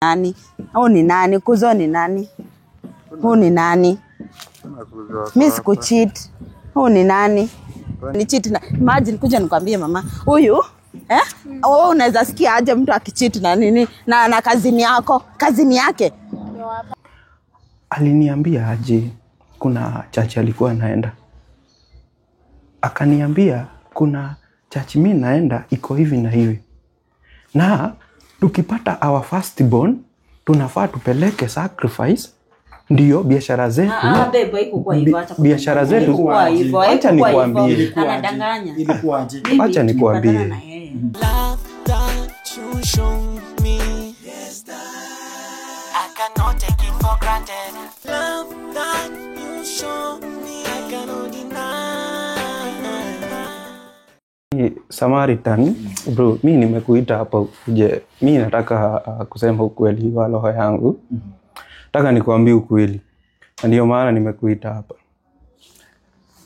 Nani? Huu ni nani? Kuzo ni nani? Huu ni nani? Mi sikucheat. Huu ni nani? Ni cheat na imagine, kuja nikwambie mama. Huyu eh? Wewe unaweza sikia aje mtu akicheat na nini? Na kazini yako, kazini yake. Aliniambia aje kuna church alikuwa anaenda, akaniambia kuna church mi naenda iko hivi na hivi, na tukipata our first born tunafaa tupeleke sacrifice ndio biashara zetu. Ah, babe, haikukuwa hivyo, acha biashara zetu. Haikukuwa hivyo, Acha haikukuwa nikuambie. hivyo. Anadanganya. Ilikuwaje? Mimi Acha nikuambie. tulipatana na yeye. Love that you show me. Yes, I cannot take it for granted. Love that you show me, I cannot deny. Samaritan bro, mi nimekuita hapa uje, mi nataka kusema ukweli wa roho yangu. Nataka nikuambie ukweli, na ndio maana nimekuita hapa.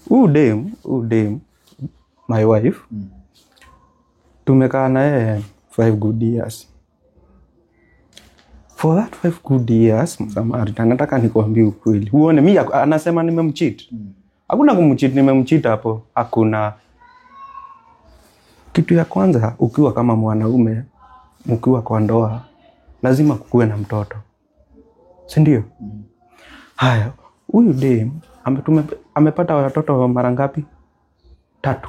Huu dem, my wife, tumekaa na yeye 5 good years. For that 5 good years, Samaritan, nataka nikuambie ukweli. Uone mi anasema nimemcheat. Hakuna kumcheat, nimemcheat hapo, hakuna. Kitu ya kwanza, ukiwa kama mwanaume, mkiwa kwa ndoa, lazima kukuwe na mtoto, si ndio? Haya, huyu dem amepata watoto mara ngapi? Tatu.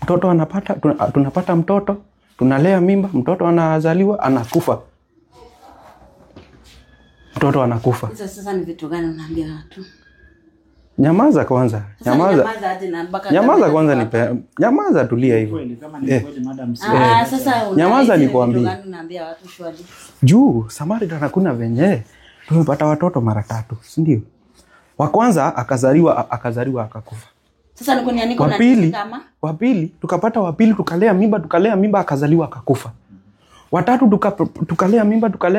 Mtoto anapata, tunapata mtoto, tunalea mimba, mtoto anazaliwa, anakufa. Mtoto anakufa. Sasa sasa ni vitu gani unaambia watu? Nyamaza kwanza, Sasa nyamaza, nyamaza aje na mpaka nyamaza kamera kwanza, ziko hapa? nipe, nyamaza, tulia hivyo. Kweli kama ni kweli, madam, si Ah, sasa Nyamaza hizi ni nikuambie. vitu gani unaambia watu surely? Juu Samaritan, hakuna venye tumepata watoto mara tatu, si ndio? Wa kwanza akazaliwa akakufa. Sasa niko niandika Wa pili, kama wa pili tukapata wa pili, tukalea mimba akazaliwa akakufa. Watatu tukalea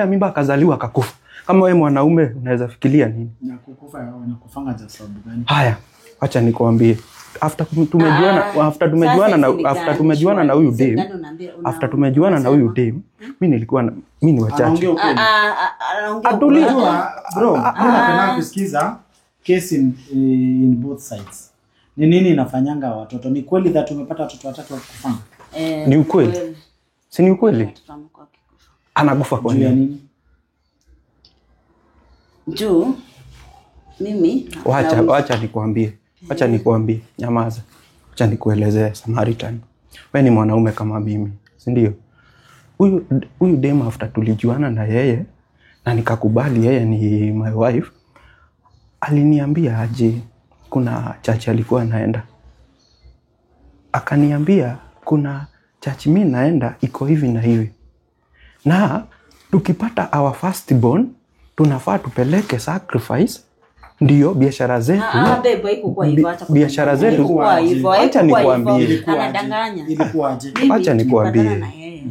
mimba akazaliwa akakufa. Kama wewe mwanaume unaweza fikiria nini? Na kukufa wanakufanga za sababu gani? Haya, acha nikwambie. After tumejuana, Ah, after tumejuana sasa na hizi ni after gani, tumejuana na huyu hizi dem, gani unaambia- after tumejuana na huyu dem, mimi nilikuwa mimi ni wachache. Anaongea ukweli. Ah, ah, ah, anaongea Atulia. ukweli. Unajua, bro, mimi napenda kusikiza case in both sides. Ni nini inafanyanga watoto? Ni kweli that umepata watoto watatu wakufanga? Eh, Ni ukweli. Si ni ukweli? Watoto wamekuwa wakikufa. Anakufa kwa Juu ya nini? nini? Juu mimi Wacha wacha nikwambie. Wacha nikwambie. Nyamaza. Wacha nikuelezee Samaritan. Wewe ni mwanaume kama mimi, si ndio? Huyu dem, after tulijuana na yeye na nikakubali yeye ni my wife, aliniambia aje kuna church alikuwa anaenda. Akaniambia kuna church mi naenda iko hivi na hivi, na tukipata our first born tunafaa tupeleke sacrifice ndio biashara zetu. Ah, ah, babe, haikukuwa hivyo, acha Biashara zetu. Haikukuwa hivyo, Acha haikukuwa nikuambie. hivyo. Ilikuwaje? Anadanganya. Ilikuwaje? Mimi Acha nikuambie. tulipatana na yeye.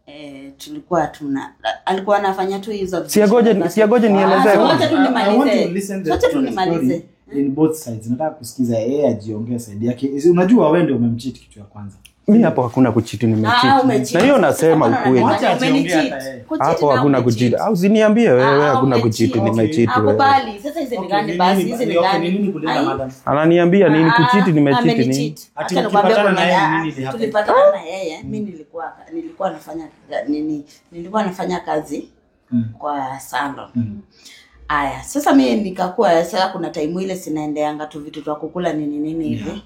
Eh, tulikuwa tuna alikuwa anafanya tu hizo Siagoje nielezee Ah, kwanza. wacha tu I want to nimalize. listen Wacha to tu the nimalize. story in both sides. Nataka kusikiza yeye ajiongee side yake. Unajua wewe ndio umemcheat kitu ya kwanza. Mi hapo hakuna kucheat, Ah, nimecheat. umecheat. Na hiyo nasema Sasa ukweli. mbona Wacha unadanganya? ajiongee hata Umenicheat. yeye. Kucheat Hapo na hakuna umecheat. kucheat. Au usiniambie wewe Ah, hakuna umecheat. kucheat, nimecheat wewe. Akubali. Sasa hizi ni Okay, gani ni basi? nini- Hizi ni okay, gani? ni nini kulinda Ai. madam? Ananiambia nini Ah, kucheat, nimecheat nini? amenicheat. Ati Acha nikwambie mkipatana kuna na yeye ah, nini ilihappen? tulipatana na yeye, mi nilikuwa nafanya nini? Nilikuwa nafanya kazi kwa salon. Aya, sasa mi nikakuwa sasa kuna time ile sinaendeanga tu vitu twa kukula nini nini hivi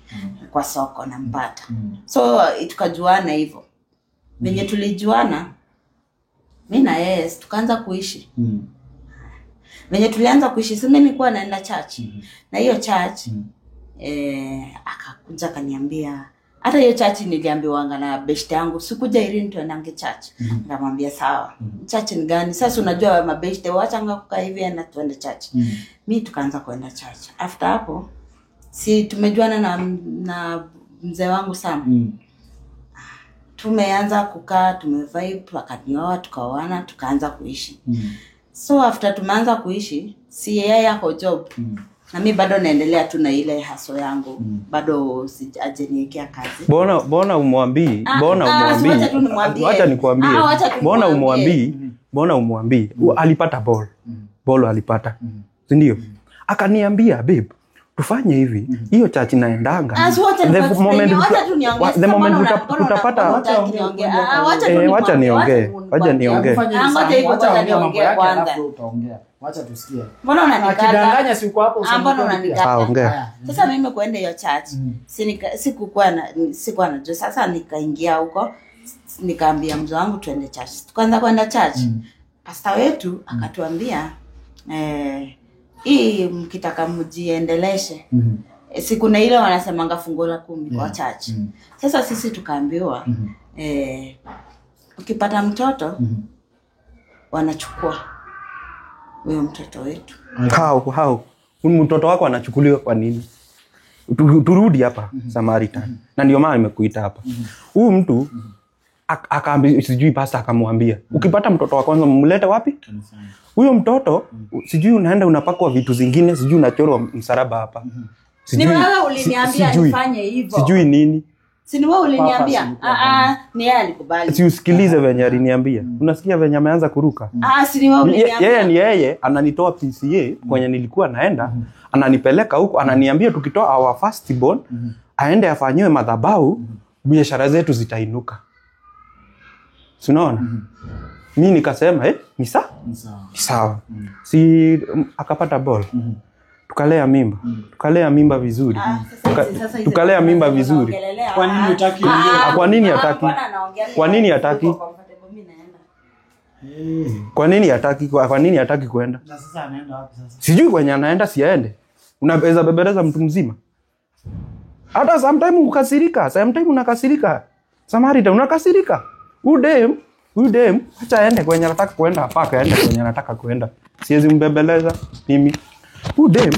kwa soko nampata. So tukajuana hivyo. Venye tulijuana mi na yeye si tukaanza kuishi. Venye tulianza kuishi, si mi nilikuwa naenda church. Na hiyo church akakuja akaniambia, hata hiyo church niliambiwanga na beshte yangu, sikuja Irene tuendange church. Nikamwambia sawa. Church ni gani? Sasa unajua mabeshte wachanga kukaa hivi na tuende church. Mi tukaanza kuenda church. After hapo si tumejuana na mzee wangu sana. Tumeanza kukaa, tumevibe, akanioa, tukaoana, tukaanza kuishi. So after tumeanza kuishi, si yeye ako job. Na mi bado naendelea tu na ile haso yangu. Bado sijaniwekea kazi. Bona umwambii, bona umwambii. Wacha tu nimwambie. Wacha nikwambie. Wacha tu Bona nimwambie. umwambii, bona umwambii. Alipata ball. Ball alipata. Si ndio? Akaniambia, babe, tufanye hivi. Hiyo church naendanga. Ah, so wacha The nikuexplain. moment Wacha tu niongee. the Sasa moment mbona utapata mbona hutaki niongee? Ah, wacha tu Wacha nikwambie, niongee. wacha Wacha niongee. Fanya Ah, hivi ngoja Samu, hivyo, wacha ngoja aongee mambo niongee yake, kwanza. alafu utaongea. Wacha tusikie. Mbona unanikata? Akidanganya si uko hapo Ah, useme mbona kweli pia. unanikata? Ah, ongea. Sasa mimi kuenda hiyo church, sikuwa najua. Sasa nikaingia huko, nikaambia mzee wangu tuende church. Tukaanza kwenda church. Pastor wetu akatuambia, hii mkitaka mjiendeleshe. Si kuna ile wanasemanga fungu la 10 kwa church. Sasa sisi tukaambiwa, ukipata mtoto, wanachukua huyo mtoto wetu. How? Mtoto wako anachukuliwa kwa nini? Turudi hapa Samaritan. Na ndio maana nimekuita hapa. Huyu mtu akaambi, sijui pastor akamwambia, ukipata mtoto wa kwanza mlete wapi? Huyo mtoto sijui unaenda unapakwa vitu zingine, sijui unachorwa msalaba hapa. Ni wewe uliniambia nifanye hivyo. Sijui nini. Si ni wewe uliniambia? Ni yeye alikubali. Si usikilize venye aliniambia. Unasikia venye ameanza kuruka? Si ni wewe uliniambia. Yeye ni yeye ananitoa PCA kwenye nilikuwa naenda, ananipeleka huko, ananiambia tukitoa our first born aende afanyiwe madhabahu, biashara zetu zitainuka. Si unaona? Mimi nikasema, ni sawa? Ni sawa. Ni sawa. Si akapata ball. Tukalea mimba. Tukalea mimba vizuri. Tukalea mimba vizuri. Kwa nini hutaki ongea? Kwa nini hataki? Kwa nini hataki? Kwa nini hataki? Kwa nini hataki kwenda? Na sasa anaenda wapi sasa? Sijui kwenye anaenda, siaende. Unaweza bebeleza mtu mzima. Hata sometimes ukasirika, sometimes unakasirika. Samaritan unakasirika. Huyu dem acha aende kwenye anataka kwenda, hapa aende kwenye anataka kwenda. Siwezi mbebeleza mimi. Huyu dem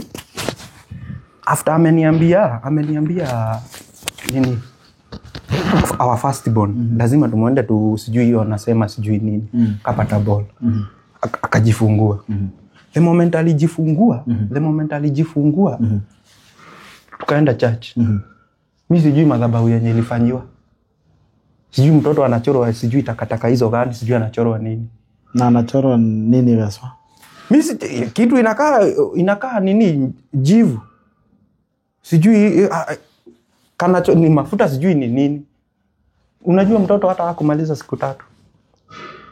after ameniambia nini? Our first born. Lazima tumuende tu, sijui hiyo anasema sijui nini. Kapata ball. Akajifungua. The moment alijifungua, tukaenda church. Mimi sijui madhabahu yenye ilifanyiwa. Sijui mtoto anachorwa, sijui takataka hizo gani, sijui anachorwa nini. Na anachorwa nini haswa? Mimi kitu inakaa nini jivu. Sijui kanacho ni mafuta, sijui ni nini. Unajua mtoto hata hakumaliza siku 3.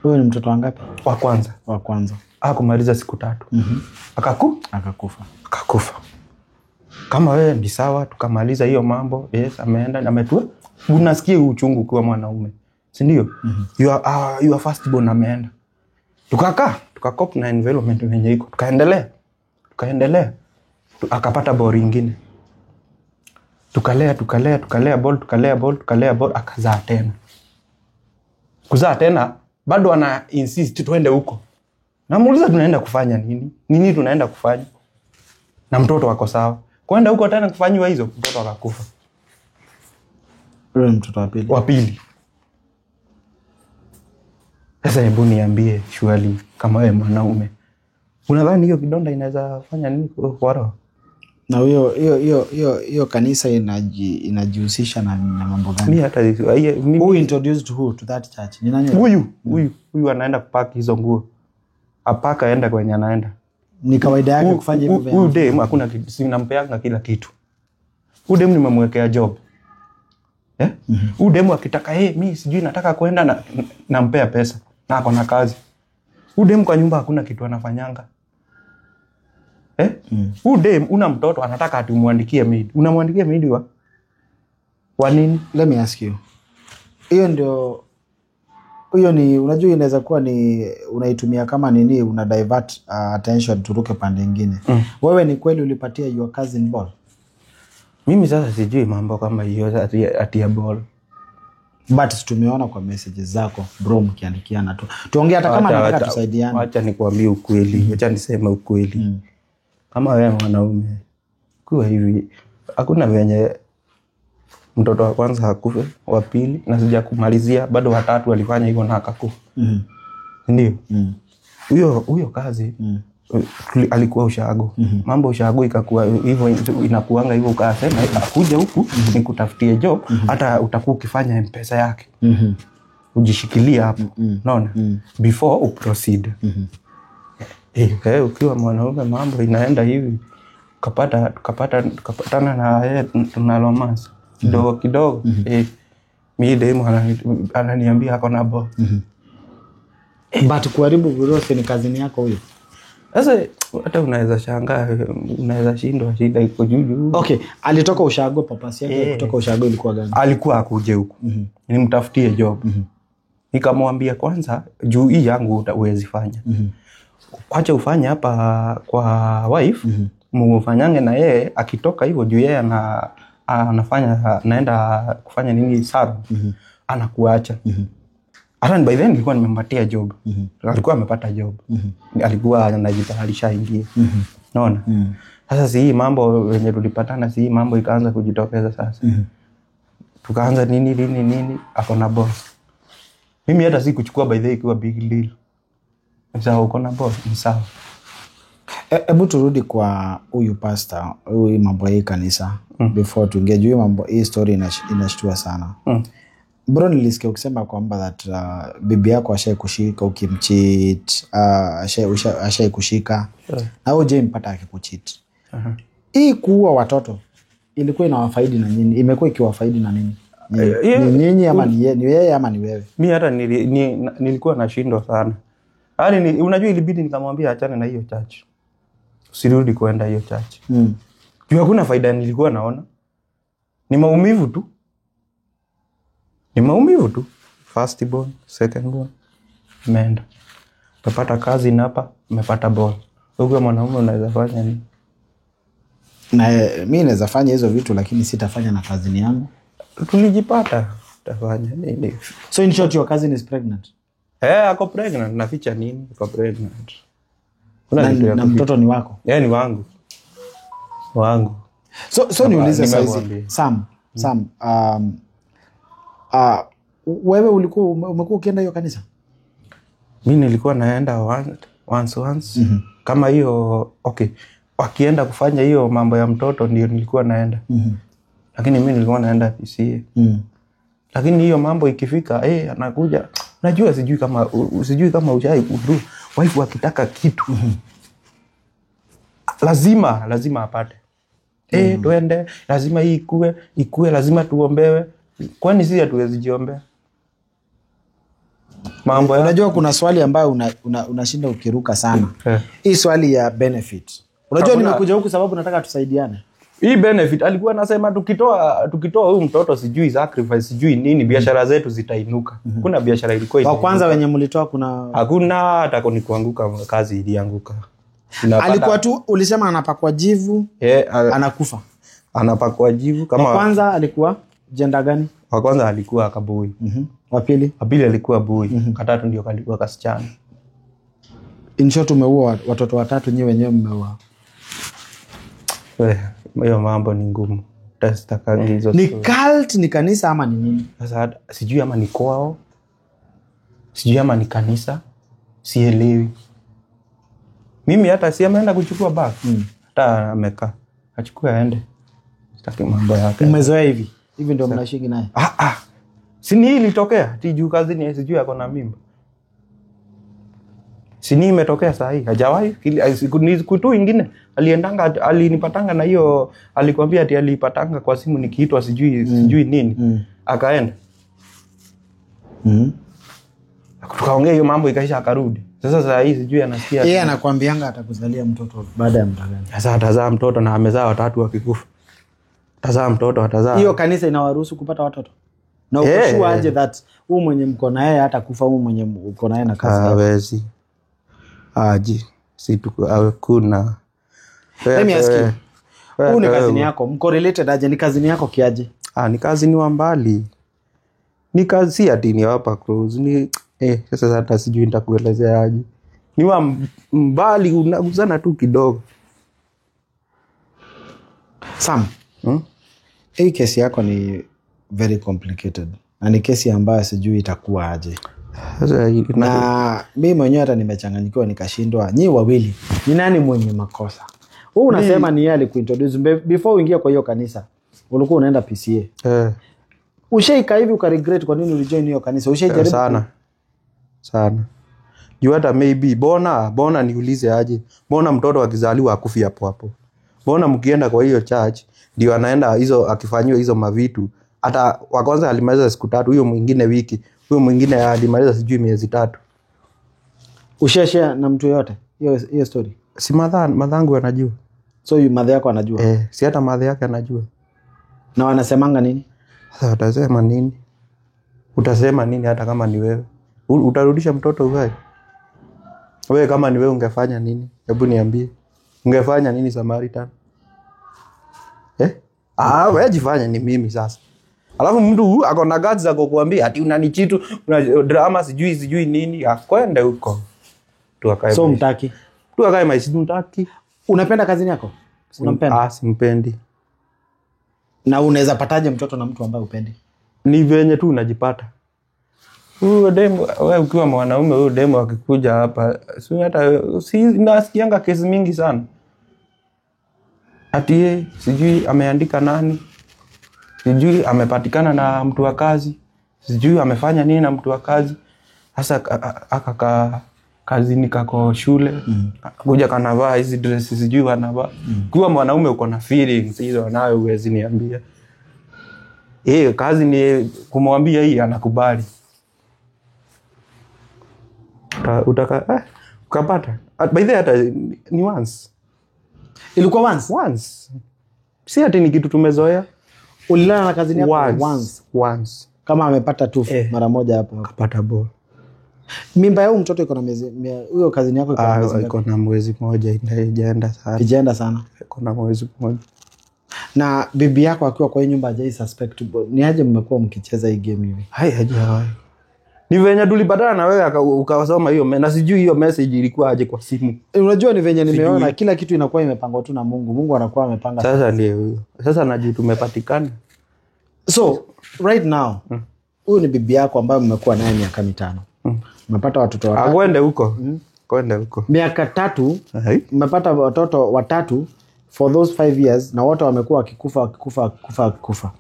Huyo ni mtoto wangapi? Wa kwanza. Wa kwanza. Hakumaliza siku 3. Akakufa. Akakufa. Kama wewe ni sawa, tukamaliza hiyo mambo. Yes, ameenda ametua. Unasikia uchungu ukiwa mwanaume. Si ndio? You are first born ameenda. Tukakaa, tukakop na environment yenye iko. Tukaendelea. Akapata ball nyingine. Tukalea ball, akazaa tena. Kuzaa tena bado ana insist tuende huko. Namuuliza tunaenda kufanya nini? Nini tunaenda kufanya? Na mtoto wako sawa. Kwenda huko tena kufanywa hizo, mtoto akakufa. Huyo ni mtoto wa pili. Wa pili. Sasa hebu niambie surely kama wewe mwanaume, unadhani hiyo kidonda inaweza fanya nini kwa roho? Na hiyo kanisa inajihusisha na mambo gani? Mimi hata who introduced who to that church? Ni nani? Huyu anaenda kupaki hizo nguo. Apaka aenda kwenye anaenda. Ni kawaida yake kufanya hivyo. Huyu dem hakuna kitu, sinampeanga kila kitu. Huyu dem nimemwekea job. Huyu dem akitaka mimi sijui nataka kwenda, nampea pesa na ako na kazi. Huyu dem kwa nyumba hakuna kitu anafanyanga. Huyu dem una mtoto anataka ati umwandikie maid. Unamwandikia maid wa nini? Let me ask you. Hiyo ndio hiyo ni unajua inaweza kuwa ni unaitumia kama nini, una divert attention turuke pande nyingine. Wewe ni kweli ulipatia your cousin ball? Mimi sasa sijui mambo kama hiyo ati ya ball. But tumeona kwa messages zako bro mkiandikiana tu. Tuongee hata kama nataka tusaidiane. Acha nikwambie ukweli, acha niseme ukweli. Kama wewe mwanaume kuwa hivi, hakuna venye mtoto wa kwanza hakufe, wa pili na sija kumalizia bado watatu walifanya hivyo na akakufa. Ndio. Huyo kazi Alikuwa ushago. Mambo ushago ikakuwa hivyo, inakuanga hivyo, ukasema akuja huku nikutafutie job, hata utakuwa ukifanya M-Pesa yake. Ujishikilia hapo. Unaona? Before uproceed. Ukiwa mwanaume mambo inaenda hivi. Tukapatana na yeye, tuna romance kidogo kidogo. Mi demu ananiambia ako na ball. But kuharibu virusi ni kazini yako huyo. Sasa hata unaweza shangaa, unaweza shindwa, shida iko juu juu. Okay, alitoka ushago, papasi yake kutoka ushago ilikuwa gani? Alikuwa akuje huku nimtafutie job. Nikamwambia kwanza juu hii yangu huwezi fanya. Wacha ufanye hapa kwa wife, mufanyange na yeye akitoka hivyo juu yeye anafanya, anaenda kufanya nini salon. Anakuacha. Hata by then nilikuwa nimempatia job. Alikuwa amepata job. Alikuwa anajitayarisha ingie. Unaona? Sasa si hii mambo wenye tulipatana, si hii mambo ikaanza kujitokeza sasa. Tukaanza nini nini nini, ako na boss. Mimi hata sikuchukua by the way ikiwa big deal. Sawa, uko na boss, ni sawa. Hebu turudi kwa huyu pastor, huyu mambo ya hii kanisa before tuingie juu hii mambo, hii story inashtua sana. Bro, nilisikia ukisema kwamba that bibi yako ashai kushika ukimcheat, ashai kushika na wewe hujampata akikucheat. Hii kuua watoto ilikuwa inawafaidi na nini? Imekuwa ikiwafaidi na nini? Ni nyinyi ama ni yeye ama ni wewe? Mi hata nilikuwa nashindwa sana. Yaani unajua ilibidi nikamwambia achane na hiyo church. Usirudi kuenda hiyo church. Juu hakuna faida nilikuwa naona. Ni maumivu tu. Ni maumivu tu. First born, second born. Imeenda. Umepata kazi na hapa, umepata ball. Wewe mwanaume unaweza fanya nini? Na mi naweza fanya hizo vitu lakini sitafanya na kazini yangu. Tulijipata. Utafanya nini? So in short your cousin is pregnant. Ako pregnant. Naficha nini? Ako pregnant. Kuna Na, kitu ya na kuficha. mtoto ni wako. Ni wangu. Wangu. So niulize saizi Nimemwambia. Sam, wewe ulikuwa umekuwa ukienda hiyo kanisa? Mi nilikuwa naenda once. Kama hiyo okay, wakienda kufanya hiyo mambo ya mtoto ndio nilikuwa naenda. Lakini mi nilikuwa naenda PCA. Lakini hiyo mambo ikifika, anakuja. Najua sijui kama ushai kudu. Wife akitaka kitu. Lazima apate. Tuende, lazima hii ikue, lazima tuombewe. Kwani sisi hatuwezi jiombea? Mambo ya Unajua kuna swali ambayo unashinda ukiruka sana. Hii swali ya benefit. Unajua nimekuja huku sababu nataka tusaidiane. Hii benefit alikuwa anasema tukitoa huyu mtoto sijui sacrifice sijui nini, biashara zetu zitainuka. Kuna biashara ilikuwa Wa kwanza wenye mlitoa kuna hakuna hata ni kuanguka, kazi ilianguka. Alikuwa tu ulisema anapakwa jivu, anakufa. Anapakwa jivu kama wa kwanza alikuwa jenda gani? Wa kwanza alikuwa kabui. Wa pili? Wa pili alikuwa bui. Katatu ndio kalikuwa kasichana. In short umeua watoto watatu, nyinyi wenyewe mmeua. Hiyo mambo ni ngumu. Sitakangi hizo Ni story. cult, ni kanisa ama ni nini? Sasa sijui ama ni kwao, sijui ama ni kanisa, sielewi. Mimi hata si ameenda kuchukua bag. Hata amekaa. Achukue aende. Sitaki mambo yake. Umezoea hivi. Hivi ndio mnashiki naye. Si ni ilitokea ati juu kazini sijui ako na mimba. Si ni imetokea saa hii. Hajawahi ni siku tu ingine aliendanga, alinipatanga na hiyo, alikwambia ati alipatanga kwa simu nikiitwa sijui nini. Akaenda. Tukaongea hiyo mambo ikaisha, akarudi. Sasa saa hii sijui anasikia. Yeye anakuambianga atakuzalia mtoto baada ya muda gani? Sasa atazaa mtoto na amezaa watatu akikufa. Atazaa mtoto, atazaa. Hiyo kanisa inawaruhusu kupata watoto? Na uko sure aje that huyu mwenye mko na yeye hatakufa, huyu mwenye uko na yeye na kazi yake? Hawezi. Aje. Si tu hakuna. Let me ask you. Huyu ni kazini yako, mko related aje? Ni kazini yako kiaje? Ni kazini wa mbali. Ni kazi ati ni hapa close. Ni sasa hata sijui nitakuelezea aje. Ni wa mbali, unaguzana tu kidogo. Sam, hii kesi yako ni very complicated. Na ni kesi ambayo sijui itakuwa aje. Sasa Na mi mwenyewe hata nimechanganyikiwa nikashindwa, nyi wawili ni nani mwenye makosa? Wewe unasema ni yeye alikuintroduce. Before uingie kwa hiyo kanisa ulikuwa unaenda PCA. Ushaika hivi ukaregret kwa nini ulijoin hiyo kanisa? Ushaijaribu? Sana sana. Juu hata maybe bona niulize aje, bona mtoto akizaliwa akufi hapo hapo? Bona mkienda kwa hiyo church ndio anaenda hizo akifanyiwa hizo mavitu? Hata wa kwanza alimaliza siku 3, huyo mwingine wiki, huyo mwingine alimaliza sijui miezi 3. Ushashare na mtu yoyote hiyo story? Si madhangu anajua. So madhe yako anajua? Si hata madhe yake anajua. Na wanasemanga nini? Sasa utasema nini? Utasema nini hata kama ni wewe? Utarudisha mtoto uhai? Wewe kama ni wewe ungefanya nini? Hebu niambie. Ungefanya nini Samaritan? Wewe jifanye ni mimi sasa. Alafu mtu ako na guts za kukuambia ati unanichitu, una drama sijui nini, akwende huko. Tuakae. So mtaki. Tuakae maisha mtaki. Unapenda kazini yako? Unampenda? Simpendi. Na unaweza pataje mtoto na mtu ambaye upendi? Ni venye tu unajipata. Huyo demu, wewe ukiwa mwanaume, huyo demu akikuja hapa, si hata si nasikianga kesi mingi sana. Ati yeye sijui ameandika nani, sijui amepatikana na mtu wa kazi, sijui amefanya nini na mtu wa kazi. Sasa aka kazini kako shule, kuja kanavaa hizi dress sijui wanavaa. Ukiwa mwanaume uko na feelings hizo nayo huwezi niambia. Kazi ni kumwambia hii anakubali. Utaka ukapata. By the way hata ni once. Ilikuwa once? Once. Si ati ni kitu tumezoea. Ulilala na kazini yako once. Once. Kama amepata tu mara moja hapo. Akapata ball. Mimba ya huyu mtoto iko na miezi, huyo kazini yako iko na miezi ngapi? Iko na mwezi mmoja, haijaenda sana. Haijaenda sana. Iko na mwezi mmoja. Na bibi yako akiwa kwa hii nyumba hajai suspect, ni aje mmekuwa mkicheza hii game hivi? Hai, hajawahi. Ni venye tulipatana na wewe ukasoma hiyo na sijui hiyo message ilikuwa aje kwa simu. Unajua ni venye nimeona kila kitu inakuwa imepangwa tu na Mungu. Mungu anakuwa amepanga. Sasa ndio huyo. Sasa najua tumepatikana. So right now huyu ni bibi yako ambaye mmekuwa naye miaka 5. Mmepata watoto watatu. Kwende huko. Kwende huko. Miaka 3 mmepata watoto watatu for those 5 years na wote wamekuwa wakikufa wakikufa wakikufa wakikufa.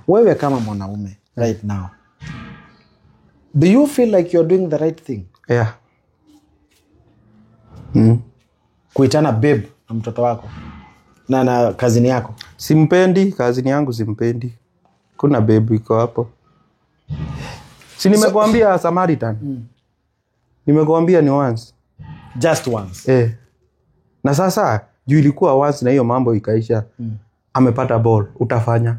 Wewe kama mwanaume right now, do you feel like you're doing the right thing? Yeah. Kuitana babe na mtoto wako na kazini yako? Simpendi, kazini yangu simpendi. Kuna babe iko hapo. Si nimekuambia Samaritan. Nimekuambia ni once. Just once. Na sasa juu ilikuwa once na hiyo mambo ikaisha. Amepata ball, utafanya?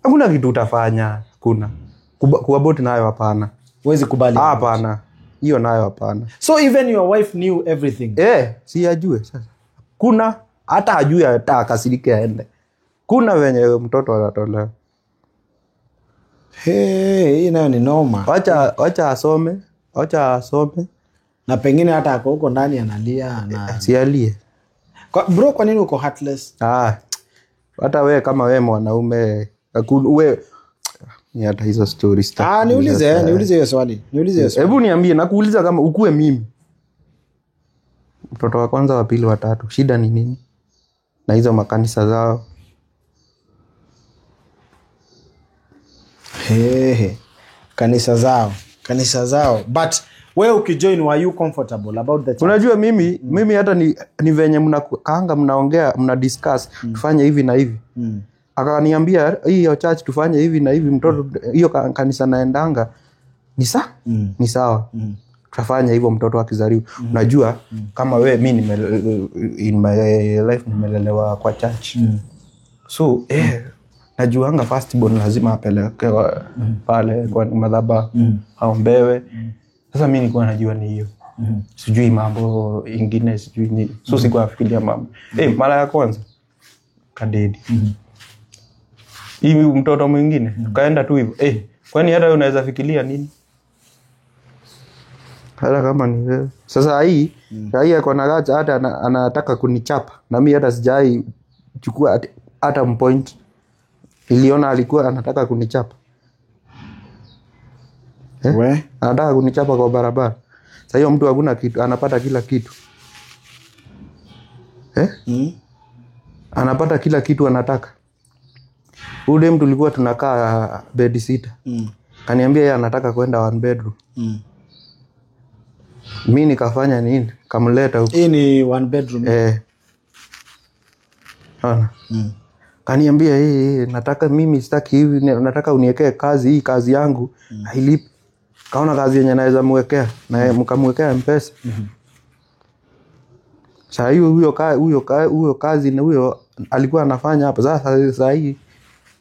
Hakuna kitu utafanya, hakuna. Kuabort nayo hapana. Huwezi kubali. Hapana. Hiyo nayo hapana. So even your wife knew everything. Si ajue sasa. Kuna hata ajue hata akasirike aende. Kuna wenye mtoto anatolewa. Hey, hii nayo ni noma. Wacha asome, wacha asome. Na pengine hata ako huko ndani analia na sialie. Bro, kwa nini uko heartless? Hata wewe kama wewe mwanaume, wewe ni hata hizo stories. Niulize hiyo swali. Niulize hiyo swali. Hebu niambie, nakuuliza kama ukue mimi. Mtoto wa kwanza, wa pili, wa tatu, shida ni nini? Na hizo makanisa zao. Kanisa zao. Kanisa zao. But wewe ukijoin, were you comfortable about the church? Unajua mimi hata ni venye mnakaanga, mnaongea, mna discuss tufanye hivi na hivi. Akaniambia hiyo church tufanye hivi na hivi, mtoto hiyo kanisa naendanga ni sawa? Ni sawa. Tutafanya hivyo mtoto akizaliwa. Unajua kama wewe, mimi in my life nimelelewa kwa church. So najuanga first born lazima apeleke pale kwa madhabahu aombewe. Sasa mimi nilikuwa najua ni hiyo. Sijui mambo ingine, sijui ni. So sikuwa nafikiria mambo. Mara ya kwanza kadedi. Hivi mtoto mwingine tukaenda tu hivyo. Kwani hata unaweza fikiria nini? Hata kama ni wewe. Sasa hii ako na gacha, hata anataka kunichapa. Na mimi hata sijai chukua hata point. Niliona alikuwa anataka kunichapa. Eh? We? Anataka kunichapa kwa barabara. Sasa hiyo mtu hakuna kitu, anapata kila kitu. Eh? Anapata kila kitu anataka. Huyu dem tulikuwa tunakaa bed sita. Kaniambia yeye anataka kwenda one bedroom. Mi nikafanya nini? Kamleta huko. Hii ni one bedroom. Eh. Ona. Kaniambia hey, nataka mimi sitaki hivi, nataka uniwekee kazi hii, kazi yangu hailipi. Kaona kazi yenye naweza mwekea na mkamwekea M-Pesa. Saa hiyo huyo kazi na huyo alikuwa anafanya hapo. Sasa saa hii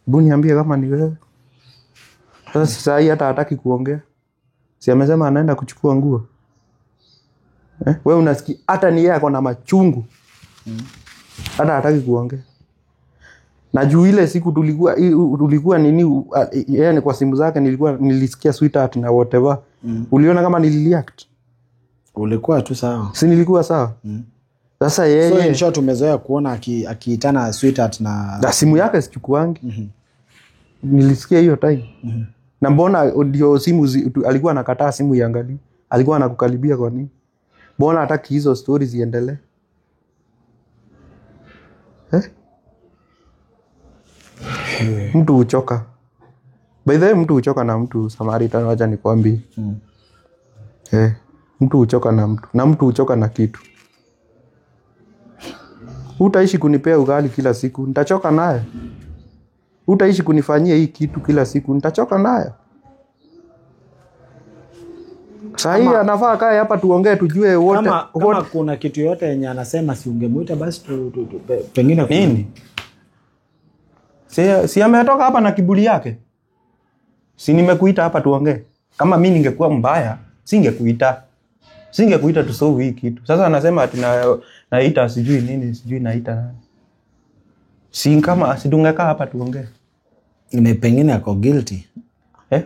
hebu niambie kama ni wewe. Sasa saa hii hata hataki kuongea. Si amesema anaenda kuchukua nguo. Eh? Wewe unasikia hata ni yeye ako na machungu. Hata hataki kuongea. Na juu ile siku tulikuwa nini, yeye ni kwa simu zake nilisikia sweetheart na whatever. Uliona kama nilireact? Ulikuwa tu sawa. Si nilikuwa sawa? Sasa yeye So in short umezoea kuona akiitana sweetheart na na simu yake sichukuangi. Nilisikia hiyo time. Na mbona ndio simu alikuwa anakataa simu iangalie? Alikuwa anakukaribia kwa nini? Mbona hataki hizo stories ziendelee? Eh? Mtu huchoka. By the way, mtu huchoka na mtu Samaritan, wacha nikwambie. Mtu huchoka na mtu. Na mtu huchoka na kitu. Hutaishi kunipea ugali kila siku, nitachoka nayo. Hutaishi kunifanyia hii kitu kila siku, nitachoka nayo. Saa hii anafaa kae hapa tuongee tujue wote. Kama kuna kitu yote yenye anasema si ungemuita basi pengine nini? Si ametoka hapa na kiburi yake. Si nimekuita hapa tuongee. Kama mimi ningekuwa mbaya, singekuita. Singekuita tusolve hii kitu. Sasa anasema ati naita sijui nini, sijui naita nani. Si kama si tungekaa hapa tuongee. Ni pengine ako guilty. Eh?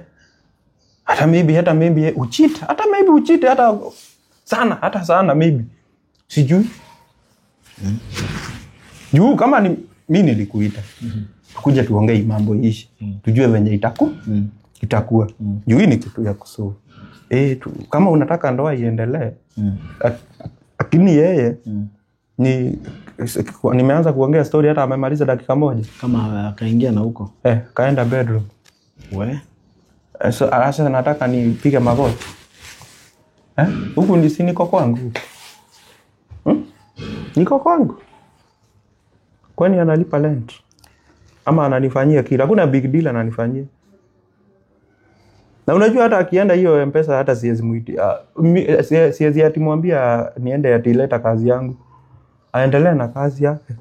Hata maybe ucheat, hata maybe ucheat hata sana, hata sana maybe. Sijui. Juu kama ni mimi nilikuita. Tukuje tuongee mambo ishi. Tujue venye itakuwa. Juu hii ni kitu ya kusolve. Kama unataka ndoa iendelee. Lakini yeye ni nimeanza kuongea story hata amemaliza dakika moja. Kama akaingia na huko. Kaenda bedroom. We? So sasa nataka nipige magoti. Huku ni si niko kwangu. Niko kwangu. Kwani analipa rent? Ama ananifanyia kila? Hakuna big deal ananifanyia. Na unajua hata akienda hiyo M-Pesa hata siwezi muitia. Siwezi ati mwambia niende ati leta kazi yangu. Aendelee na kazi yake.